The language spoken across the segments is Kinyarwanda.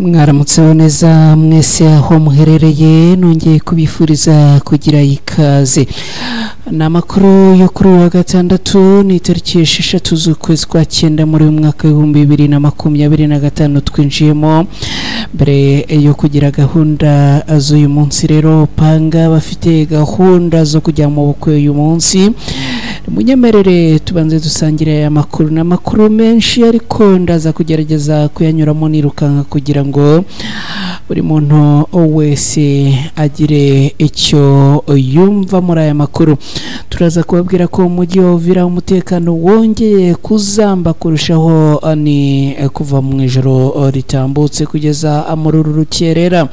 Mwaramutseho neza mwese aho muherereye, nongeye kubifuriza kugira ikaze. Ni amakuru yo kuri uyu wa gatandatu, ni itariki 6 z'ukwezi kwa 9 muri uyu mwaka 2025 twinjiyemo. Mbere yo kugira gahunda z'uyu munsi rero, panga bafite gahunda zo kujya mu bukwe uyu munsi. Munyemerere tubanze dusangire aya makuru n'amakuru menshi, ariko ndaza kugerageza kuyanyuramo nirukanka kugira ngo buri muntu wese agire icyo yumva muri aya makuru. Turaza kubabwira ko umujyi wa Uvira umutekano wongeye kuzamba kurushaho, ni kuva mu ijoro ritambutse kugeza muri uru rukerera.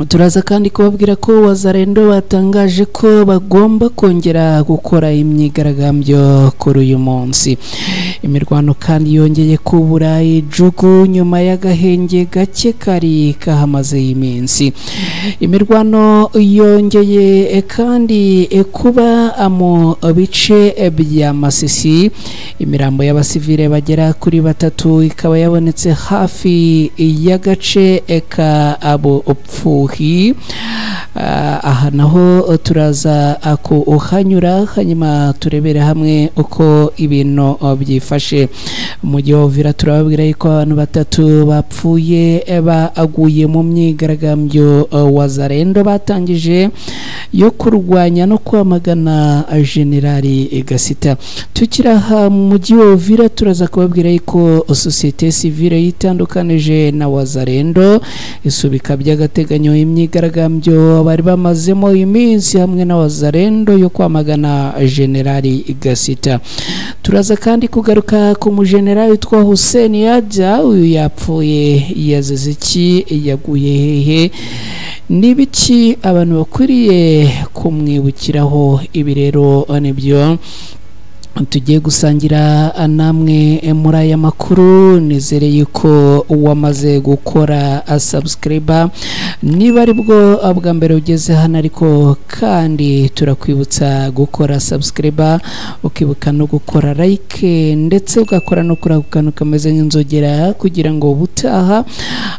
Turaza kandi kubabwira ko Wazalendo batangaje ko bagomba kongera gukora imyigaragambyo kuri uyu munsi. Imirwano kandi yongeye kubura ijugu nyuma y'agahenge gake kari kahamaze iminsi. Imirwano yongeye kandi kuba mu bice bya Masisi. Imirambo y'abasivile bagera kuri 3 ikaba yabonetse hafi y'agace ka abo opfu. Aha naho turaza kuhanyura hanyuma turebere hamwe uko ibintu byifashe. Mu gihe Uvira turababwira yuko abantu 3 bapfuye baguye mu myigaragambyo Wazalendo batangije yo kurwanya no kwamagana Generali Gasita. Tukiraha mu mujyi wa Uvira turaza kubabwira yuko societe civile yitandukanije na Wazalendo isubika by'agateganyo imyigaragambyo bari bamazemo iminsi hamwe na Wazalendo yo kwamagana Generali Gasita. Turaza kandi kugaruka ku mugenerali witwa Hussein Yadja, uyu yapfuye yazize iki, yaguye hehe, n'ibiki abantu bakwiriye kumwibukiraho. Ibi rero nibyo tugiye gusangira namwe muri aya makuru. Nizere yuko wamaze gukora subscribe niba ari bwo bwa mbere ugeze hano, ariko kandi turakwibutsa gukora subscribe, ukibuka no gukora like, ndetse ugakora no kuri ako kantu kameze nk'inzogera kugira ngo ubutaha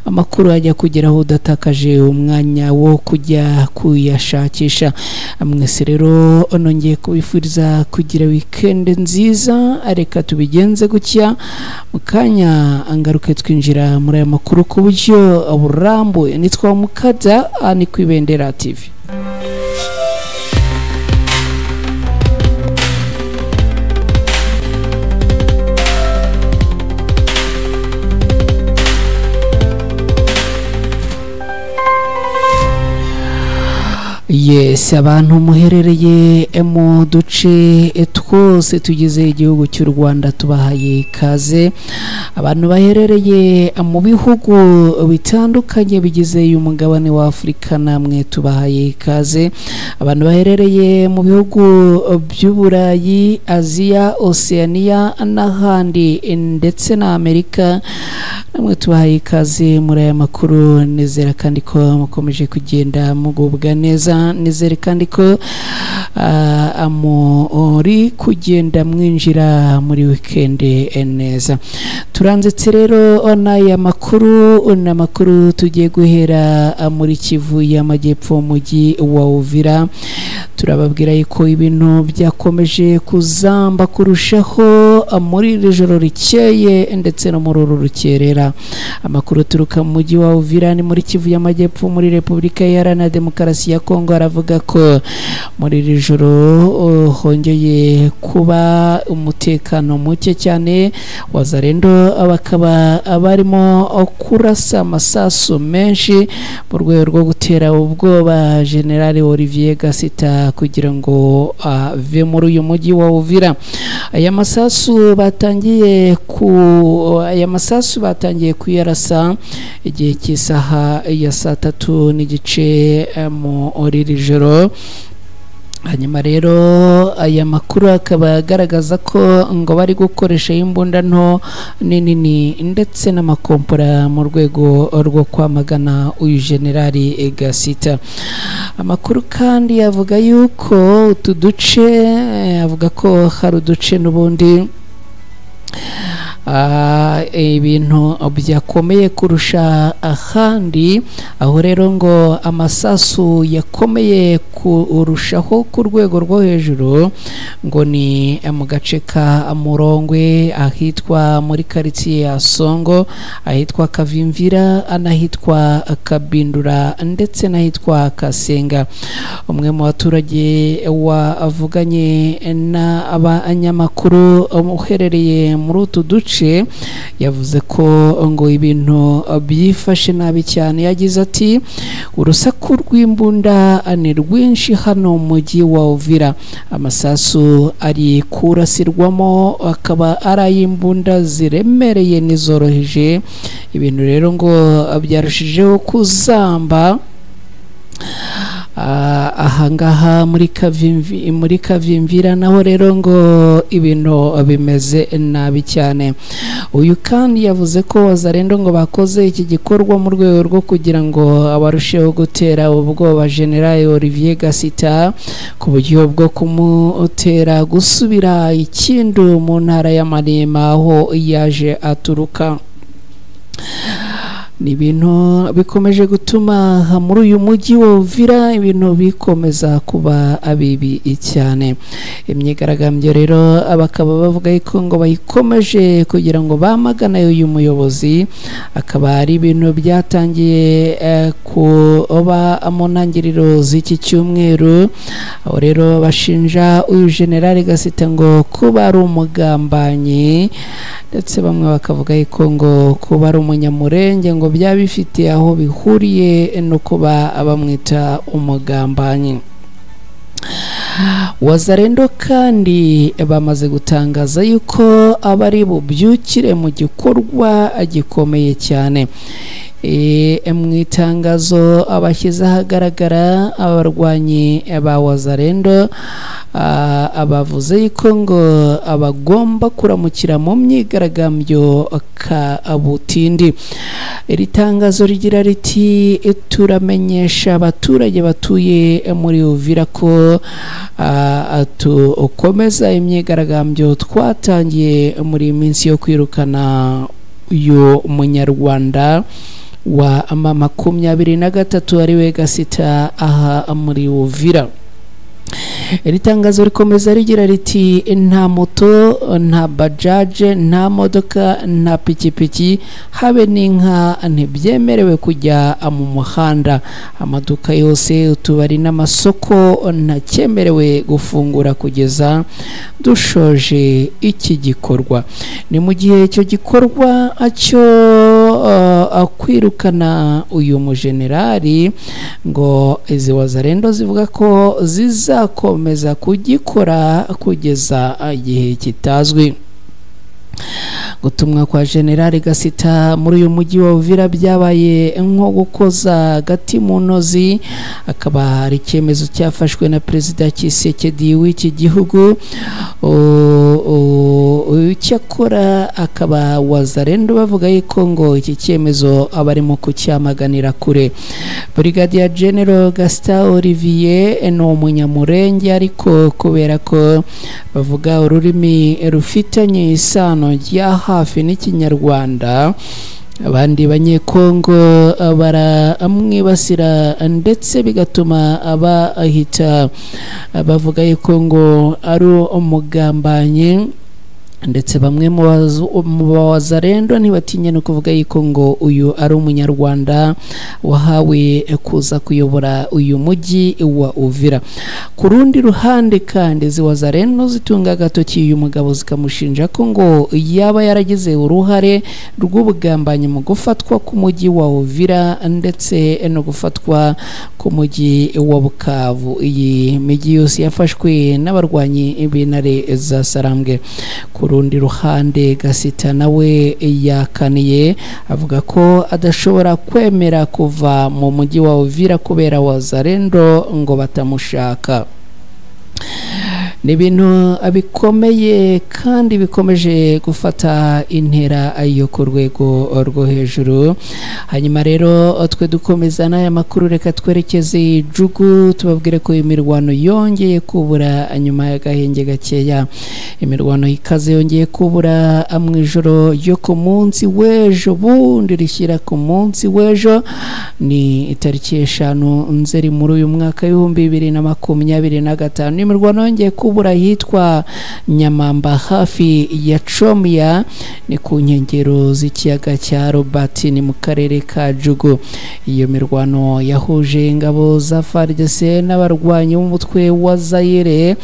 amakuru ajya kugeraho udatakaje umwanya wo kujya kuyashakisha. Mwese rero nongeye kubifuriza kugira weekend nziza. Reka tubigenze gutya mukanya angaruke twinjira muri aya makuru ku buryo burambuye. Nitwa Mukada, ni ku Ibendera TV. Yes, abantu muherereye mu duce twose tugize igihugu cy'u Rwanda tubahaye ikaze. Abantu baherereye mu bihugu bitandukanye bigize umugabane wa Afurika namwe tubahaye ikaze. Abantu baherereye mu bihugu by'Uburayi, Aziya, Oceania n'ahandi ndetse na Amerika namwe tubahaye ikaze muri aya makuru. Nizera kandi ko mukomeje kugenda mugubwa neza. Nizere kandi ko muri kugenda mwinjira muri weekend neza. Turanzitse rero n'aya makuru, n'amakuru tugiye guhera muri Kivu y'Amajyepfo mujyi wa Uvira. Turababwira yuko ibintu byakomeje kuzamba kurushaho muri iri joro rikeye ndetse no muri uru rukerera. Amakuru turuka mu mujyi wa Uvira ni muri Kivu y'Amajyepfo muri Repubulika Iharanira Demokarasi ya Kongo aravuga ko muri iri joro hongeye kuba umutekano muke cyane. Wazalendo bakaba barimo kurasa amasasu menshi mu rwego rwo gutera ubwoba General Olivier Gasita kugira ngo ave muri uyu mujyi wa Uvira. Aya masasu batangiye kuyarasa igihe cy'isaha ya saa 3:15 muri iri joro. Hanyuma rero aya makuru akaba agaragaza ko ngo bari gukoresha imbunda nto nini ndetse n'amakompora mu rwego rwo kwamagana uyu Generali Gasita. Amakuru kandi avuga yuko utu duce, avuga ko hari uduce n'ubundi Ibintu byakomeye kurusha ahandi, aho rero ngo amasasu yakomeye kurushaho ku rwego rwo hejuru ngo ni mu gace ka Murongwe, ahitwa muri karitsiye ya Songo, ahitwa Kavimvira, anahitwa Kabindura ndetse n'ahitwa Kasenga. Umwe mu baturage wavuganye n'abanyamakuru uherereye muri utu duce yavuze ko ngo ibintu byifashe nabi cyane. Yagize ati: "Urusaku rw'imbunda ni rwinshi hano mu mujyi wa Uvira, amasasu ari kurasirwamo akaba ari ay'imbunda ziremereye n'izoroheje. Ibintu rero ngo byarushijeho kuzamba ahangaha muri Kavimvira, naho rero ngo ibintu bimeze nabi cyane." Uyu kandi yavuze ko Wazalendo ngo bakoze iki gikorwa mu rwego rwo kugira ngo abarusheho gutera ubwoba General Olivier Gasita, ku buryo bwo kumutera gusubira Ikindu mu ntara ya Maniema aho yaje aturuka. Ni ibintu bikomeje gutuma muri uyu mujyi wa Uvira ibintu bikomeza kuba abibi cyane. Imyigaragambyo rero bakaba bavuga ko ngo bayikomeje kugira ngo bamagane uyu muyobozi, akaba ari ibintu byatangiye kuba mu ntangiriro z'iki cyumweru, aho rero bashinja uyu General Gasita ngo kuba ari umugambanyi, ndetse bamwe bakavuga ko ngo kuba ari umunyamurenge ngo byaba bifite aho bihuriye no kuba bamwita umugambanyi. Wazalendo kandi bamaze gutangaza yuko abari bubyukire mu gikorwa gikomeye cyane. Mu itangazo abashyize ahagaragara, abarwanyi ba Wazalendo abavuze yuko ngo abagomba kuramukira mu myigaragambyo kabutindi. Iri tangazo rigira riti: "Turamenyesha abaturage batuye muri Uvira ko tukomeza imyigaragambyo twatangiye muri iyi minsi yo kwirukana uyu munyarwanda wa M23 ariwe Gasita aha muri Uvira." Iri tangazo rikomeza rigira riti: "Nta moto, nta bajaje, nta modoka, nta pikipiki, habe n'inka ntibyemerewe kujya mu muhanda. Amaduka yose, utubari n'amasoko ntakemerewe gufungura kugeza dushoje iki gikorwa." Ni mu gihe icyo gikorwa cyo kwirukana uyu mujenerali ngo izi Wazalendo zivuga ko zizakomeza kugikora kugeza igihe kitazwi. Gutumwa kwa General Gasita muri uyu mujyi wa Uvira byabaye nko gukoza agati mu ntozi, akaba ari icyemezo cyafashwe na Perezida Tshisekedi w'iki gihugu. Icyakora akaba Wazalendo bavuga yuko ngo iki cyemezo abarimo kucyamaganira kure. Brigadier General Gasita Olivier ni umunyamurenge, ariko kubera ko bavuga ururimi rufitanye isano rya hafi n'Ikinyarwanda, abandi Banyekongo baramwibasira, ndetse bigatuma abahita bavuga yuko ngo ari umugambanyi, ndetse bamwe mu Wazalendo ntibatinye no kuvuga yuko ngo uyu ari umunyarwanda wahawe kuza kuyobora uyu mujyi wa Uvira. Ku rundi ruhande kandi izi Wazalendo zitunga agatoki uyu mugabo, zikamushinja ko ngo yaba yaragize uruhare rw'ubugambanyi mu gufatwa k'umujyi wa Uvira ndetse no gufatwa k'umujyi wa Bukavu. Iyi mijyi yose yafashwe n'abarwanyi b'intare za Sarambwe. Ku rundi ruhande Gasita nawe yakaniye, avuga ko adashobora kwemera kuva mu mujyi wa Uvira kubera Wazalendo ngo batamushaka. Ni ibintu bikomeye kandi bikomeje gufata intera yo ku rwego rwo hejuru. Hanyuma rero twe dukomeza n'aya makuru, reka twerekeze Jugu tubabwire ko imirwano yongeye kubura nyuma y'agahenge gakeya. Imirwano ikaze yongeye kubura mu ijoro ryo ku munsi w'ejo bundi rishyira ku munsi w'ejo, ni itariki 5 Nzeri muri uyu mwaka 2025. Imirwano yongeye kubura ahitwa Nyamamba hafi ya Chomia, ni ku nkengero z'ikiyaga cya Robert, ni mu karere ka Jugu. Iyo mirwano yahuje ingabo za FARDC n'abarwanyi b'umutwe wa Zaire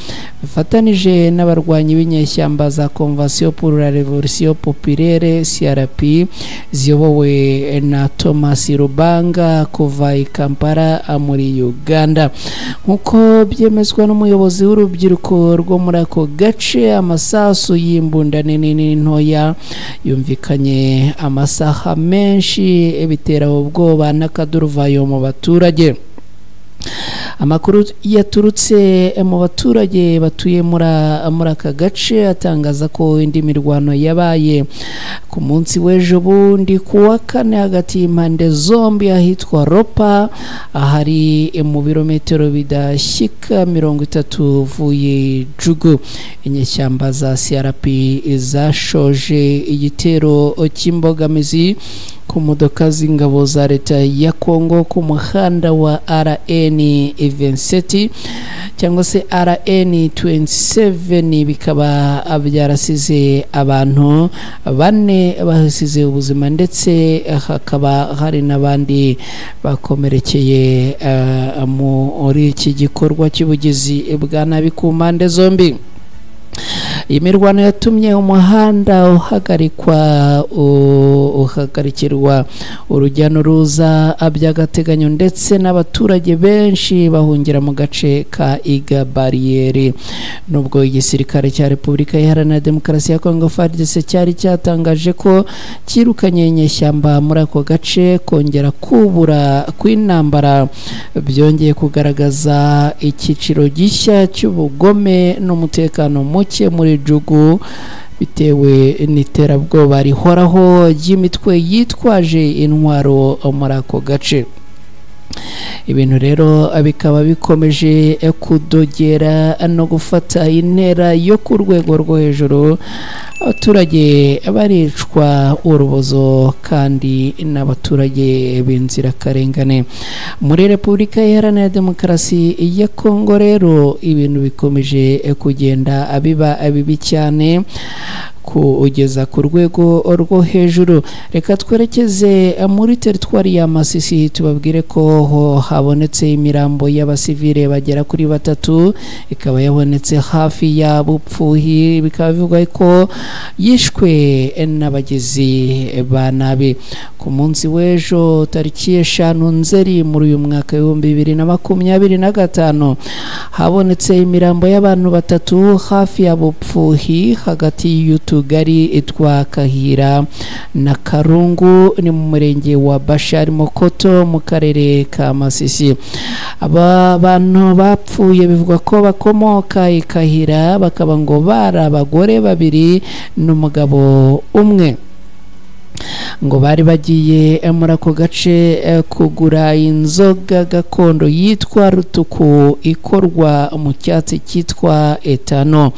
bifatanije n'abarwanyi b'inyeshyamba za Convention pour la Révolution Populaire CRP ziyobowe na Thomas Rubanga kuva i Kampala muri Uganda. Nk'uko byemezwa n'umuyobozi w'urubyiruko rwo muri ako gace, amasasu y'imbunda nini n'intoya yumvikanye amasaha menshi, bitera ubwoba n'akaduruvayo mu baturage. Amakuru yaturutse mu baturage batuye muri aka gace atangaza ko indi mirwano yabaye ku munsi w'ejo bundi ku wa 4 hagati y'impande zombi ahitwa Ropa, ahari mu birometero bidashyika 30 uvuye Jugu. Inyeshyamba za CRP zashoje igitero cy'imbogamizi ku modoka z'ingabo za leta ya Kongo ku muhanda wa RN 27 cyangwa se RN 27, bikaba byarasize abantu 4 bahasize ubuzima ndetse hakaba hari n'abandi bakomerekeye muri iki gikorwa cy'ubugizi bwa nabi ku mpande zombi. Iyi mirwano yatumye umuhanda uhagarikwa uhagarikirwa urujya n'uruza by'agateganyo, ndetse n'abaturage benshi bahungira mu gace ka Iga Barriere. Nubwo igisirikare cya Repubulika Iharanira Demokarasi ya Kongo FARDC cyari cyatangaje ko cyirukanye inyeshyamba muri ako gace, kongera kubura kw'intambara byongeye kugaragaza icyiciro gishya cy'ubugome n'umutekano muke muri Jugu, bitewe n'iterabwoba rihoraho ry'imitwe yitwaje intwaro muri ako gace. Ibintu rero bikaba bikomeje kudogera no gufata intera yo ku rwego rwo hejuru. Abaturage baricwa urubozo kandi n'abaturage b'inzirakarengane. Muri Repubulika Iharanira Demokarasi ya Kongo rero ibintu bikomeje kugenda biba bibi cyane kugeza ku rwego rwo hejuru. Reka twerekeze muri teritwari ya Masisi tubabwire ko habonetse imirambo y'abasivile bagera kuri 3, ikaba yabonetse hafi ya Bupfuhi, bikaba bivugwa ko yishwe n'abagizi ba nabi. Ku munsi w'ejo tariki 5 Nzeri muri uyu mwaka 2025 habonetse imirambo y'abantu 3 hafi ya Bupfuhi hagati y'utugari twa Kahira na Karungu, ni mu murenge wa Bashari Mokoto mu karere ka Masisi. Aba bantu bapfuye bivugwa ko bakomoka i Kahira, bakaba ngo bari abagore 2 n'umugabo umwe. Ngo bari bagiye muri ako gace kugura inzoga gakondo yitwa rutuku ikorwa mu cyatsi cyitwa etano.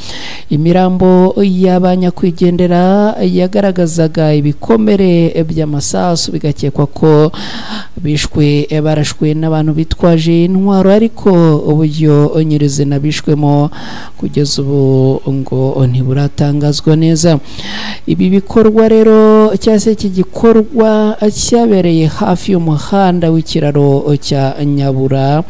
Imirambo y'abanyakwigendera yagaragazaga ibikomere by'amasasu, bigakekwa ko bishwe barashwe n'abantu bitwaje intwaro, ariko uburyo nyirizina bishwemo kugeza ubu ngo ntiburatangazwa neza. Ibi bikorwa rero cyangwa se iki gikorwa cyabereye hafi y'umuhanda w'ikiraro cya Nyabura,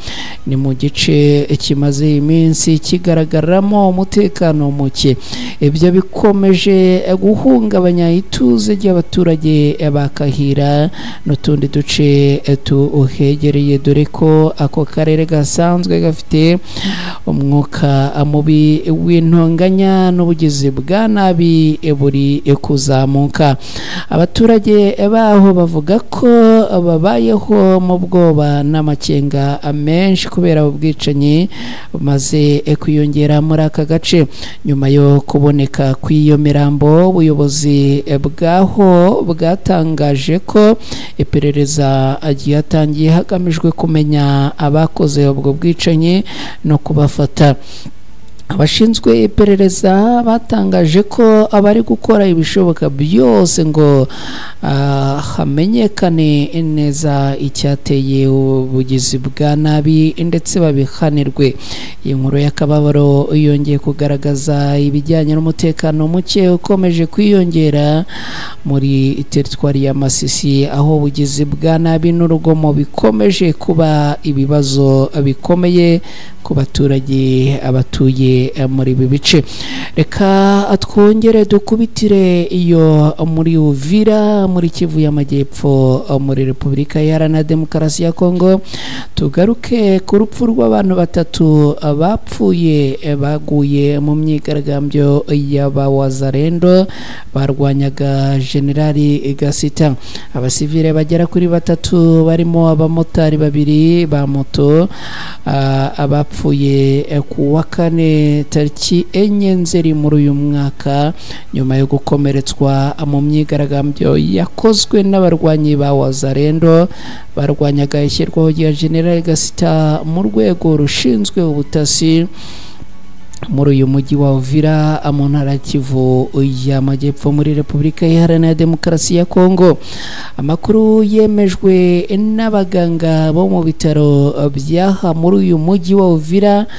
ni mu gice kimaze iminsi kigaragaramo umutekano muke. Ibyo bikomeje guhungabanya ituze ry'abaturage ba Kahira n'utundi duce tuhegereye, dore ko ako karere gasanzwe gafite umwuka mubi w'intonganya n'ubugizi bwa nabi buri kuzamuka. Abaturage baho bavuga ko babayeho mu bwoba n'amakenga menshi kubera ubwicanyi bumaze kwiyongera muri aka gace. Nyuma yo kuboneka kw'iyo mirambo, ubuyobozi bwaho bwatangaje ko iperereza ryatangiye hagamijwe kumenya abakoze ubwo bwicanyi no kubafata. Abashinzwe iperereza batangaje ko abari gukora ibishoboka byose ngo hamenyekane neza icyateye ubugizi bwa nabi ndetse babihanirwe. Iyi nkuru y'akababaro yongeye kugaragaza ibijyanye n'umutekano muke ukomeje kwiyongera muri teritwari ya Masisi, aho ubugizi bwa nabi n'urugomo bikomeje kuba ibibazo bikomeye ku baturage abatuye muri ibi bice. Reka twongere dukubitire iyo muri Uvira, muri Kivu y'Amajyepfo, muri Repubulika Iharanira Demokarasi ya Kongo, tugaruke ku rupfu rw'abantu batatu bapfuye baguye mu myigaragambyo y'abawazarendo barwanyaga Generali Gasita. Abasivile bagera kuri batatu barimo abamotari babiri ba moto abapfuye ku wa kane tariki 4 Nzeri muri uyu mwaka, nyuma yo gukomeretswa mu myigaragambyo yakozwe n'abarwanyi ba Wazarendo barwanyaga ishyirwaho rya General Gasita mu rwego rushinzwe ubutasi muri uyu mujyi wa Uvira mu ntara Kivu y'Amajyepfo muri Repubulika Iharanira Demokarasi ya Kongo. Amakuru yemejwe n'abaganga bo mu bitaro byaha muri uyu mujyi wa Uvira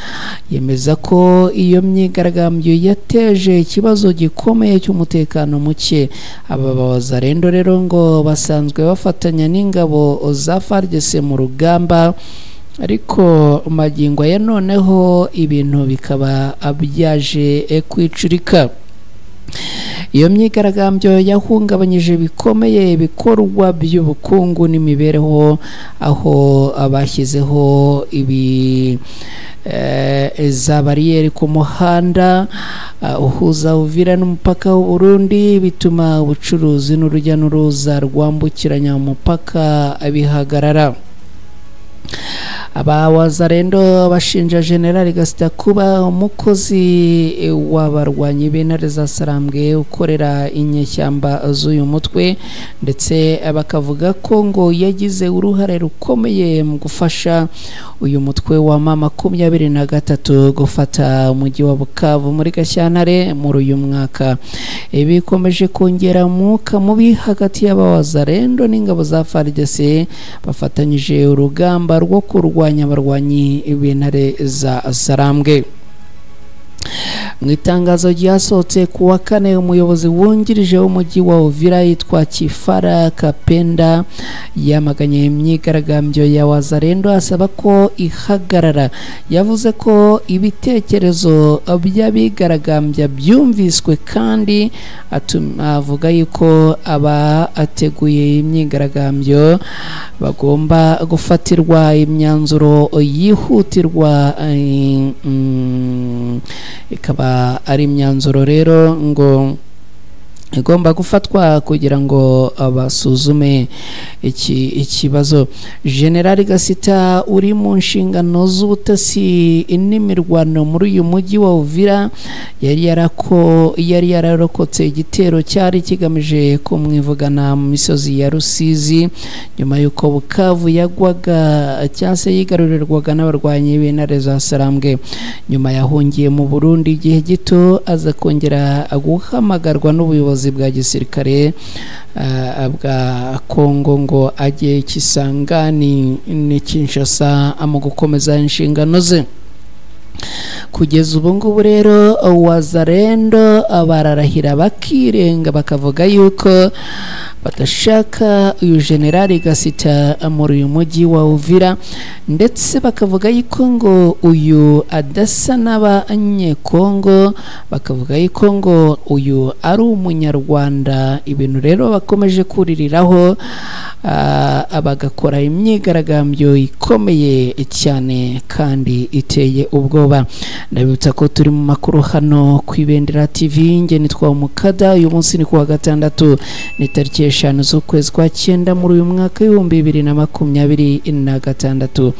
yemeza ko iyo myigaragambyo yateje ikibazo gikomeye cy'umutekano muke. Aba Wazarendo rero ngo basanzwe bafatanya n'ingabo za FARDC mu rugamba, ariko magingo ya noneho ibintu bikaba byaje kwicurika. Iyo myigaragambyo yahungabanyije bikomeye ibikorwa by'ubukungu n'imibereho, aho abashyizeho ibi za bariyeri ku muhanda uhuza Uvira n'umupaka w'u Burundi, bituma ubucuruzi n'urujya n'uruza rwambukiranya umupaka bihagarara. Aba Wazarendo bashinja General Gasita kuba umukozi w'abarwanyi b'intare za Sarambwe ukorera inyeshyamba z'uyu mutwe, ndetse bakavuga ko ngo yagize uruhare rukomeye mu gufasha uyu mutwe wa M23 gufata umujyi wa Bukavu muri Gashyantare muri uyu mwaka. Ibi bikomeje kongera umwuka mubi hagati y'abawazarendo n'ingabo za FARDC bafatanyije urugamba rwo kurwanya abarwanyi b'intare za Sarambwe. Mu itangazo ryasohotse ku wa kane, umuyobozi wungirije w'umujyi wa Uvira yitwa Kifara Kapenda yamaganye imyigaragambyo ya Wazarendo asaba ko ihagarara. Yavuze ko ibitekerezo by'abigaragambya byumviswe kandi avuga yuko aba ateguye imyigaragambyo bagomba gufatirwa imyanzuro yihutirwa, ikaba ari imyanzuro rero ngo igomba gufatwa kugira ngo basuzume iki ikibazo. General Gasita uri mu nshingano z'ubutasi n'imirwano muri uyu mujyi wa Uvira yari yararokotse igitero cyari kigamije kumwivugana mu misozi ya Rusizi nyuma y'uko Bukavu yagwaga cyangwa se yigarurirwaga n'abarwanyi b'intare za Sarambwe. Nyuma yahungiye mu Burundi igihe gito, aza kongera guhamagarwa n'ubuyobozi bwa gisirikare bwa Kongo ngo ajye Kisangani ni Kinshasa mu gukomeza inshingano ze. Kugeza ubu ngubu rero Wazarendo bararahira bakirenga bakavuga yuko badashaka uyu General Gasita muri uyu mujyi wa Uvira, ndetse bakavuga yuko ngo uyu adasa n'abanyekongo, bakavuga yuko ngo uyu ari umunyarwanda. Ibintu rero bakomeje kuririraho Bagakora imyigaragambyo ikomeye cyane kandi iteye ubwoba. Ndabibutsa ko turi mu makuru hano ku Ibendera TV. Nge nitwa Umukada. Uyu munsi ni kuwa gatandatu, ni tariki 5 z'ukwezi kwa 9 muri uyu mwaka 2026,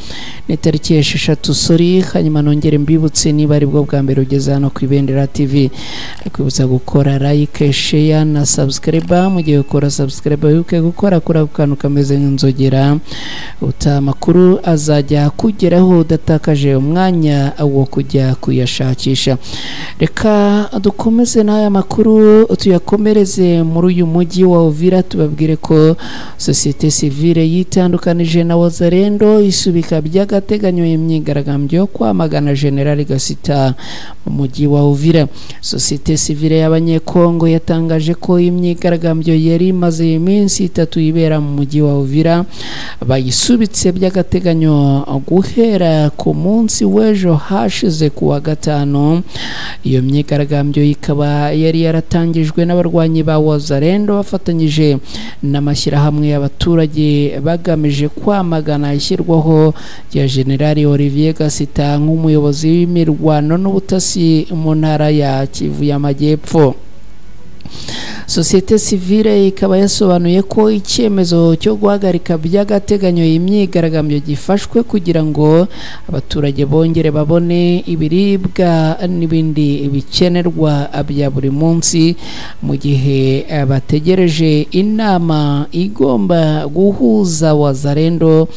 ni tariki 6, sorry. Hanyuma nongere mbibutse, niba ari bwo bwa mbere ugeze hano ku Ibendera TV, kwibutsa gukora like, share na subscribe. Mu gihe ukora subscribe, wibuke gukora kuri ako kantu kameze nk'inzogera, uta amakuru azajya kugeraho udatakaje umwanya wo kujya kuyashakisha. Reka dukomeze n'aya makuru, tuyakomereze muri uyu mujyi wa Uvira. Tubabwire ko sosiyete sivile yitandukanije na Wazalendo, isubika by'agateganyo imyigaragambyo yo kwamagana General Gasita mu mujyi wa Uvira. Sosiyete sivile y'Abanyekongo yatangaje ko imyigaragambyo yari imaze iminsi 3 ibera mu mujyi wa Uvira bayisubitse by'agateganyo guhera ku munsi w'ejo hashize ku wa gatanu. Iyo myigaragambyo ikaba yari yaratangijwe n'abarwanyi ba Wazalendo bafatanyije n'amashyirahamwe y'abaturage, bagamije kwamagana ishyirwaho rya General Olivier Gasita nk'umuyobozi w'imirwano n'ubutasi mu ntara ya Kivu y'Amajyepfo. Sosiyete sivile ikaba yasobanuye ko icyemezo cyo guhagarika by'agateganyo imyigaragambyo gifashwe kugira ngo abaturage bongere babone ibiribwa n'ibindi bikenerwa bya buri munsi, mu gihe bategereje inama igomba guhuza Wazalendo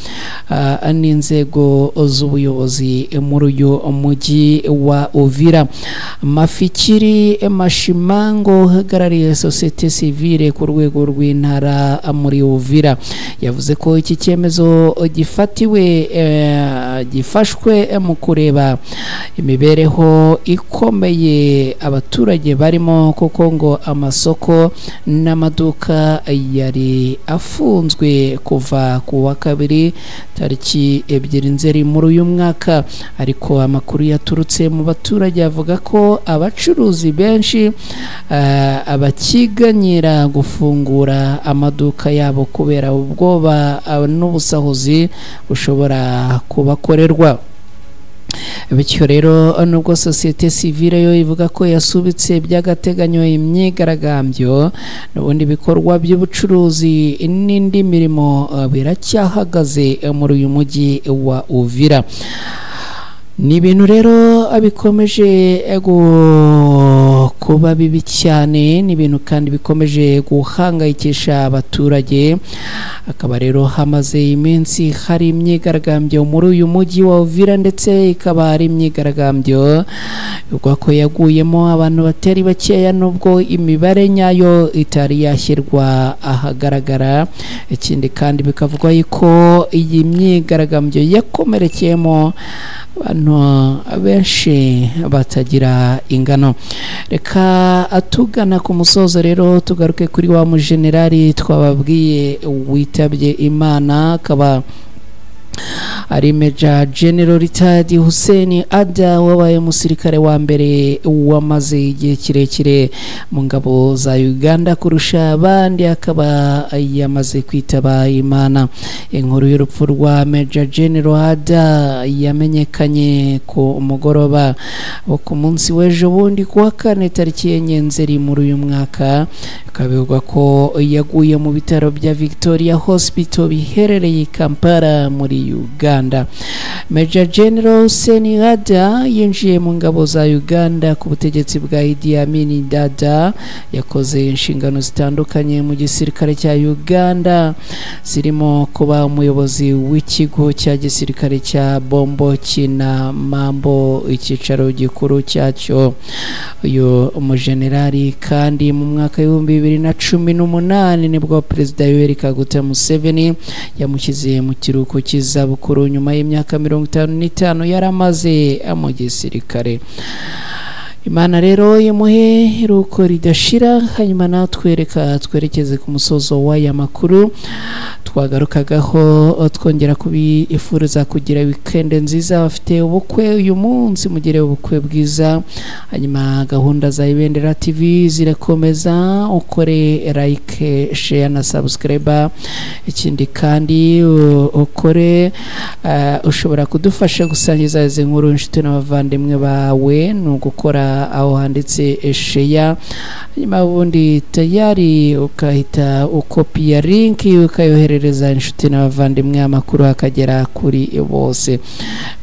n'inzego z'ubuyobozi muri uyu mujyi wa Uvira. Mafikiri Mashimango, uhagarariye sosiyete sivile ku rwego rw'intara muri Uvira, yavuze ko iki cyemezo gifatiwe gifashwe mu kureba imibereho ikomeye abaturage barimo, kuko ngo amasoko n'amaduka yari afunzwe kuva ku wa kabiri tariki 2 Nzeri muri uyu mwaka. Ariko amakuru yaturutse mu baturage avuga ko abacuruzi benshi abakiganyira gufungura amaduka yabo kubera ubwoba n'ubusahuzi bushobora kubakorerwa. Bityo rero, nubwo sosiyete sivile yo ivuga ko yasubitse by'agateganyo imyigaragambyo, n'ubundi bikorwa by'ubucuruzi n'indi mirimo biracyahagaze muri uyu mujyi wa Uvira. Ni ibintu rero bikomeje kuba bibi cyane, ni ibintu kandi bikomeje guhangayikisha abaturage. Akaba rero hamaze iminsi hari imyigaragambyo muri uyu mujyi wa Uvira, ndetse ikaba ari imyigaragambyo bivugwa ko yaguyemo abantu batari bakeya, nubwo imibare nyayo itari yashyirwa ahagaragara. Ikindi kandi bikavugwa yuko iyi myigaragambyo yakomerekeyemo abantu benshi batagira ingano. Reka atugana ku musozo rero, tugaruke kuri wa mujenerali twababwiye witabye Imana, akaba ari Major General Retired Hussein Ada, wabaye umusirikare wa mbere wamaze igihe kirekire mu ngabo za Uganda kurusha abandi, akaba yamaze kwitaba Imana. Inkuru y'urupfu rwa Major General Ada yamenyekanye ku mugoroba wo ku munsi w'ejo bundi kuwa kane tariki 4 Nzeri muri uyu mwaka. Bikaba ko yaguye mu bitaro bya Victoria Hospital biherereye i Kampala muri Uganda. Major General Hussein Ada yinjiye mu ngabo za Uganda ku butegetsi bwa Idi Amin Dada. Yakoze inshingano zitandukanye mu gisirikare cya Uganda, zirimo kuba umuyobozi w'ikigo cya gisirikare cya Bombo Kinamambo, icyicaro gikuru cyacyo. Uyu mujenerali kandi mu mwaka 2018 nibwo Perezida Yoweri Kaguta Museveni yamushyize mu kiruhuko cy'izabukuru nyuma y'imyaka 55 yaramaze mu gisirikare. Imana rero imuhe iruhuko ridashira. Hanyuma natwe reka twerekeze ku musozo w'aya makuru twagarukagaho, twongera kubifuriza kugira weekend nziza. Bafite ubukwe uyu munsi, mugire ubukwe bwiza. Hanyuma gahunda za Ibendera TV zirakomeza, ukore like, share na subscribe. Ikindi kandi ukore ushobora kudufasha gusangiza izi nkuru inshuti n'abavandimwe bawe, ni ugukora aho handitse share, hanyuma ubundi tayari ukahita ukopiya link ukayoherereza inshuti n'abavandimwe, amakuru akagera kuri bose.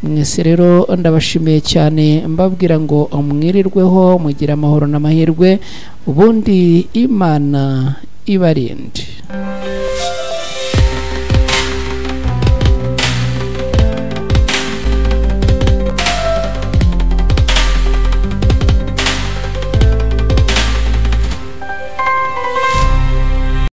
Mwese rero ndabashimiye cyane, mbabwira ngo mwirirweho, mugire amahoro n'amahirwe, ubundi Imana ibarinde.